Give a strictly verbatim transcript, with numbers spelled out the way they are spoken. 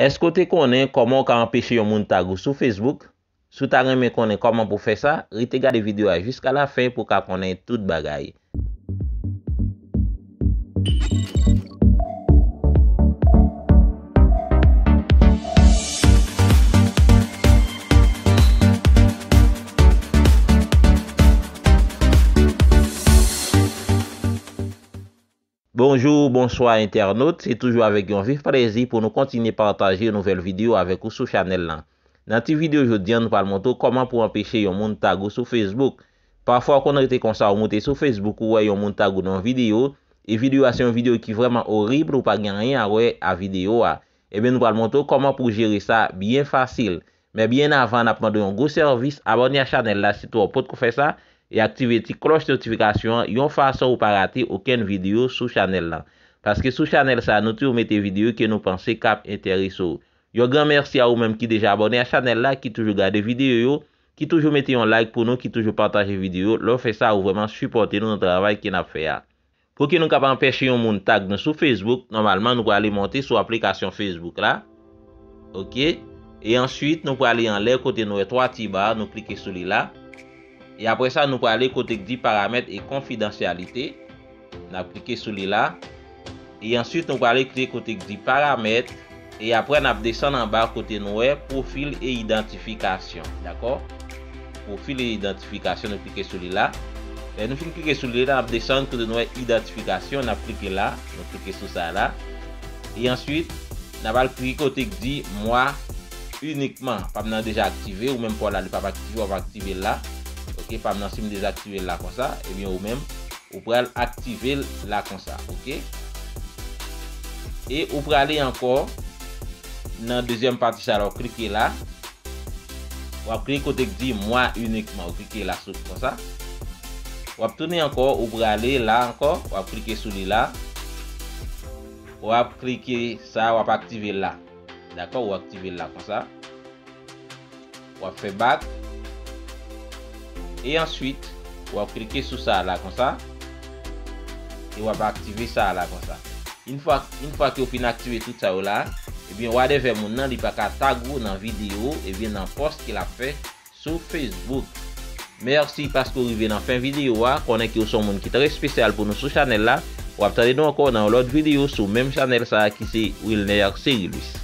Èske w te konnen kòman w ka anpeche yon moun tag ou sou Facebook? Si w ta renmen konnen kòman pou fè sa, rete gade videyo a jiska lafen pou w ka konnen tout bagay. Bonjou, bonswa entènot, se toujou avèk yon vif plezi pou nou kontinye pataje nouvèl videyo avèk ou sou chanèl lan. Nan ti videyo jodi a, nou pral montre w kòman pou anpeche yon moun tag ou sou Facebook. Pafwa w konn rete konsa, ou moute sou Facebook, ou wè yon moun tag ou nan yon videyo, e videyo a se yon videyo ki vrèman orib, ou pa gen anyen a wè a videyo a. Ebyen, nou pral montre w kòman pou jere sa byen fasil. Men byen avan, n ap mande w yon gwo sèvis, abòne a chanèl la si w potko fè sa, e aktive ti klòch notifikasyon an, yon fason ou pa rate okenn videyo sou chanèl lan. Paske sou chanèl sa, nou toujou mete videyo ke nou panse k ap enterese w. Yon gran mèsi a ou menm ki deja abòne a chanèl la, ki toujou gade videyo yo, ki toujou mete yon like pou nou, ki toujou pataje videyo. Lè w fè sa, ou vrèman sipòte nou nan travay ke n ap fè a. Pou ke nou kapab anpeche yon moun tag nou sou Facebook, nòmalman nou prale monte sou aplikasyon Facebook la. Oke. E answit, nou prale anlè kote nou wè twa ti ba, nou klike sou li la. E apre sa, nou prale kote k di paramèt e konfidansyalite. N ap klike sou li la. E answit, nou prale klike kote k di paramèt. E apre, n ap desann anba kote nou wè pwofil e idantifikasyon. Dakò? Pwofil e idantifikasyon, nou klike sou li la. Lè nou fin klike sou li la, n ap desann kote nou wè idantifikasyon, n ap klike la. Nou klike sou sa la. E answit, n ap al klike kote k di mwa inikman. Pa m nan deja aktive, ou menm pa w la, li p ap aktive, w ap aktive l la. Oke, pa m nan si m dezaktive l la konsa, ebyen ou menm, ou pral aktive l la konsa, oke? E ou prale ankò nan dezyèm pati sa la, w klike la. W ap klike kote k di mwa inikman, w klike la sou konsa. W ap tounen ankò, ou prale la ankò, w ap klike sou li la. W ap klike sa, w ap aktive l la. Dakò, w aktive l la konsa. W ap fè bak. E answit, w ap klike sou sa la konsa. E w ap aktive sa la konsa. Yon fwa, yon fwa ke w fin aktive tout sa yo la, ebyen, wadèvè moun nan, li pa ka tag ou nan videyo, ebyen, nan pòs ke l ap fè sou Facebook. Mèsi paske w rive nan fen videyo a. Konnen ke w se yon moun ki trè espesyal pou nou sou chanèl la. W ap tande nou ankò nan yon lòt videyo sou menm chanèl sa a ki se Wilner Cerilus.